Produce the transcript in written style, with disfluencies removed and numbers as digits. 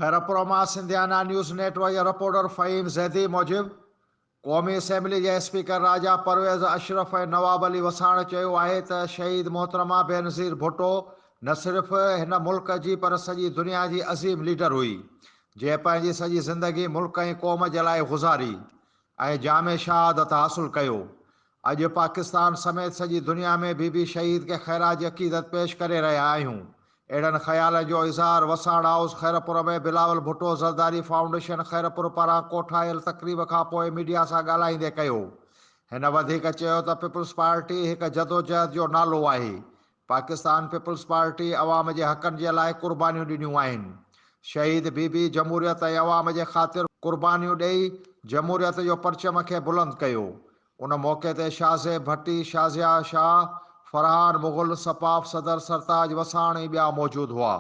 خيرپور مان Sindhiana news net work جي reporter Fahim Zaidi موجب قومي اسيمبلي جي اسپيڪر راجا پرويز اشرف ۽ نواب علي وساڻ چيو آهي ته شهيد محترمه بينظير ڀٽو نه صرف هن ملڪ جي پر سڄي دنيا جي عظيم ليڊر هئي جنهن پنهنجي سڄي زندگي ملڪ ۽ قوم جي لاء گذاري ۽ جام شهادت حاصل ڪيو. اڄ پاڪستان سميت سڄي دنيا ۾ بي بي شهيد کي خراج عقيدت پيش ڪري رهيا آهيون. اهڙن خيالن جو اظهار وساڻ هائوس خيرپور ۾ بلاول ڀٽو زرداري فائونڊيشن خيرپور پاران ڪوٺايل تقريب کانپوء ميڊيا سان ڳالهائيندي ڪيو. هن وڌيڪ چيو ته پيپلز پارٽي هڪ جدوجهد جو نالو آهي. پاڪستان پيپلز پارٽي عوام جي حقن جي لاء قربانيون ڏنيون آهن. شهيد بي بي جمهوريت ۽ عوام جي خاطر قربانيون ڏئي جمهوريت جو پرچم کي بلند ڪيو. ان موقعي تي شاهزيب ڀٽي، شازيا شاهه، فرحان مغل، سپاف صدر سرتاج وساڻ ۽ ٻيا موجود هئا.